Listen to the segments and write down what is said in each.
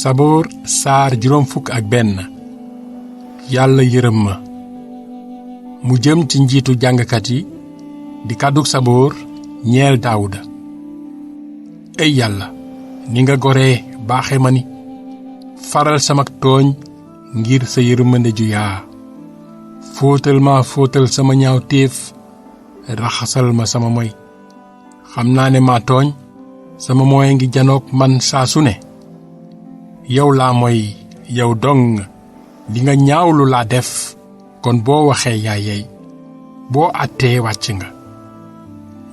Saboor saar juróom fukk ak benn. Yàlla yërëm ma. mu jëm ci njiitu jàngkat yi di kàddug Saboor ñeel Daawuda. ey yàlla, ni nga goree baaxe ma ni, faral sama tooñ ngir sa yërmande ju yaa. fóotal sama ñaaw téef, raxasal ma sama moy. xam naa ne maa tooñ, sama moy ngi janoog man saa su ne. yow laa moy, yow dong li nga ñaawlu laa def, kon boo waxee yaa yey, boo àttee wàcc nga.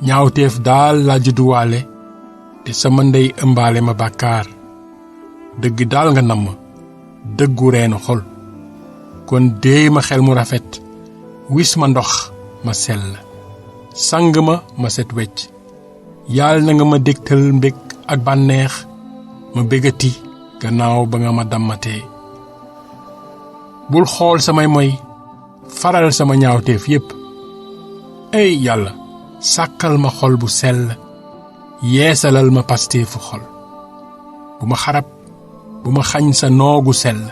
ñaawteef daal laa judduwaale, te sama ndey ëmbaale ma bàkkaar. dëgg daal nga namm, dëggu reenu xol. kon déey ma xel mu rafet, wis ma ndox ma sell, sang ma set wecc. yàlla na nga ma dégtal mbég ak bànneex, ma bégati gannaaw ba nga ma dammatee. bul xool samay moy, faral sama ñaawteef yépp. ey yàlla, sàkkal ma xol bu sell, yeesalal ma pasteefu xol. bu ma xarab, bu ma xañ sa noogu sell.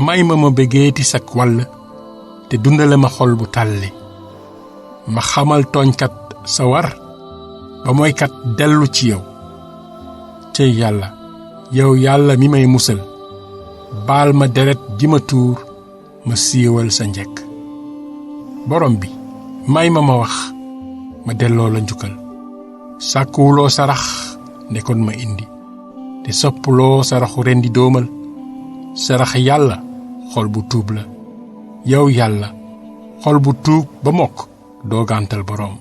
may ma bégeeti sak wàll, te dundale ma xol bu tàlli. ma xamal tooñkat sa war, ba moykat dellu ci yow. cey yàlla, yow yàlla mi may musal, baal ma deret ji ma tuur, ma siiwal sa njekk. borom bi, may ma wax, ma delloo la njukkal. sàkkuwuloo sarax, ndekon ma indi, te soppuloo saraxu rendi doomal. sarax yàlla xol bu tuub la. yow yàlla, xol bu tuub ba mokk doo gàntal boroom.